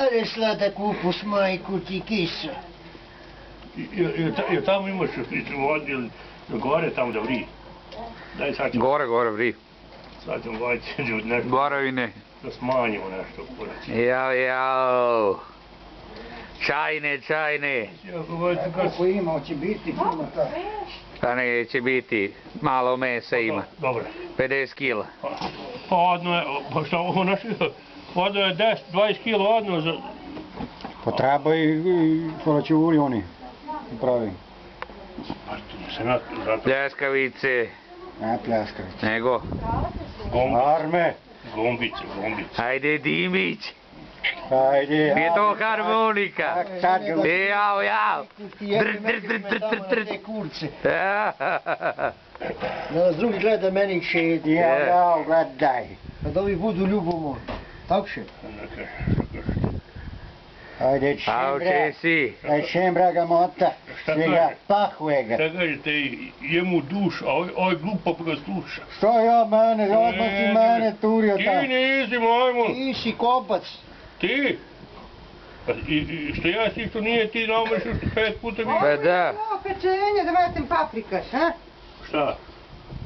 Ajde slada kupus majku ti kisu. I tamo imaš vodi gore tamo da vri. Daj sad ćemo. Gore vri. Sad ćemo vajti nešto. Borovine. Da smanjimo nešto poreći. Jao. Čajne. Koliko ima, hoće biti puno ta. Pa neće biti, malo mesa ima. Dobro. 50 kila. Pa odno je, pa šta ovo našli? Odno je 10-20 kila odno za... Pa treba i kolačuri oni pravi. Pa tu se zato... Pljeskavice. Ne pljeskavice. Nego? Arme. Gombice. Ajde Dimić. Ajde. Je to harmonika. Jao. Te kurce. Da nas drugi gleda meni šedi. Jao, gledaj. Da ovi budu ljubomorni. Tako še? Ajde, šembra ga mota. Svega pahuje ga. Šta kažete, jemu duš, a ovaj glupo pa ga sluša. Što ja mene, odmah si mene turio Ti tamo. nisi majmun. Ti si kopac. Ti? I što ja si što nije ti namršao 5 puta više? Pa da. Pečenje da metem paprikaš, ha? Šta?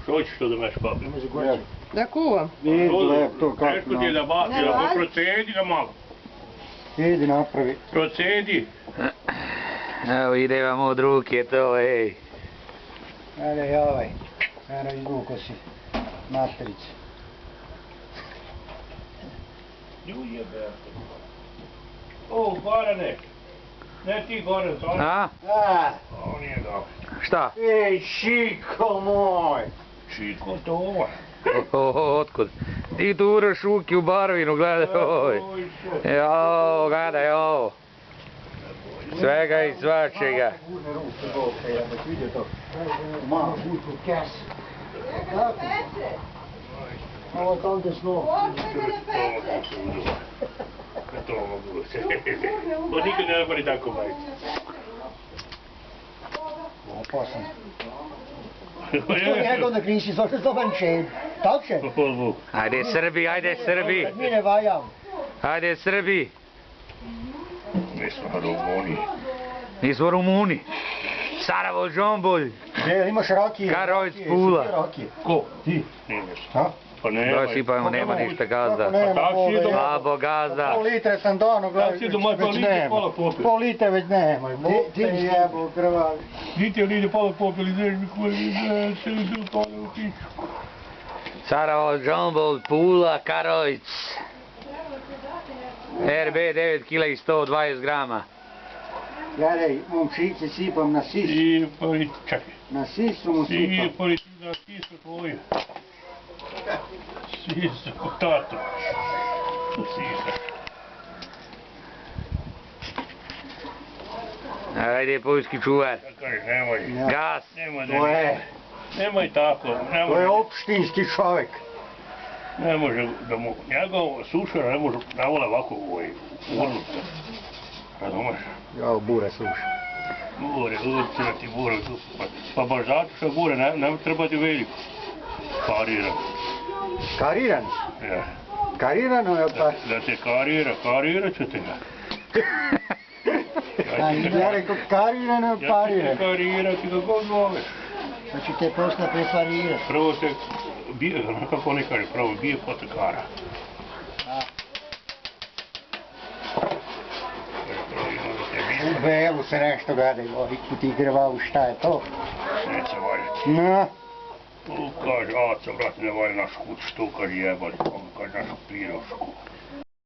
Što hoćeš to da meš paprika? Da kuvam. Vidi to kako. Teško ti je da baci, ali procedi ga malo. Idi napravi. Procedi. Evo ide vam od ruke to, ej. Ajde, ovaj. Eno izvuko si matericu. Ljuje be. O, Gorane. Ne ti Goran, to on... A? On nije dobro. Šta? Ej, šiko moj. Čiko to ovo. Otkud? Ti turaš ruke u Barovinu, gledaj ovoj. Jao, gledaj ovo. Svega i svačega. Malo butu kesu. Ovo je kao da snov. To mogu se. To nikad ne napari tako baviti. Opasno. Nego da nisi zašto to vam šedi. Tak še? Ajde Srbi. Mi ne vajam. Ajde Srbi. Mi smo Rumuni. Nismo Rumuni. Sarajevo, Žombulj. Imaš rakije. Karovic, Pula. Ko? Ti. Nimaš. Ha? Pa nema. Doj sipajmo, nema ništa gazda. Slabo gazda. Pol litre sam dano, gledaj, si domaj pol već litre, nema. pola popio? Pol litre već nema. Ti jebo krvavi. Dite li ide pola popili, znaš mi koji se idu pola u piću. Sarajevo, Žombulj, Pula, Karovic. RB 9 kg i 120 grama. Gledaj, momčiće sipam na sis. I poli, čakaj. Na sisu mu I sipam. poli na sisu tvoju. Sisu, tato. Sisu. Ajde, poljski čuvar. Kažeš, nemoj. Gas. To je tako. To je opštinski čovjek. Ne može da mu, njegov sušara ne može, ne vole ovako urnuti. Razumeš? Ja, bure sluša. Bure, ucrati bure. Pa baš zato što bure, ne treba ti veliko. Kariran. Kariran? Ja. Karirano je pa. Da te karirat ću te ga. Ja rekao karirano je pariran. Ja ću te karirati ga god voleš. Da ću te posle preparirati. Prvo te bije, kako oni kaže, prvo bije potekara. U belu se nešto gledaj, ovi ti grvavu, šta je to? Neće valjati. No. Tu kaže, Aco, brate, ne valja našu kuću, tu kaže jebali, kaže našu pirošku.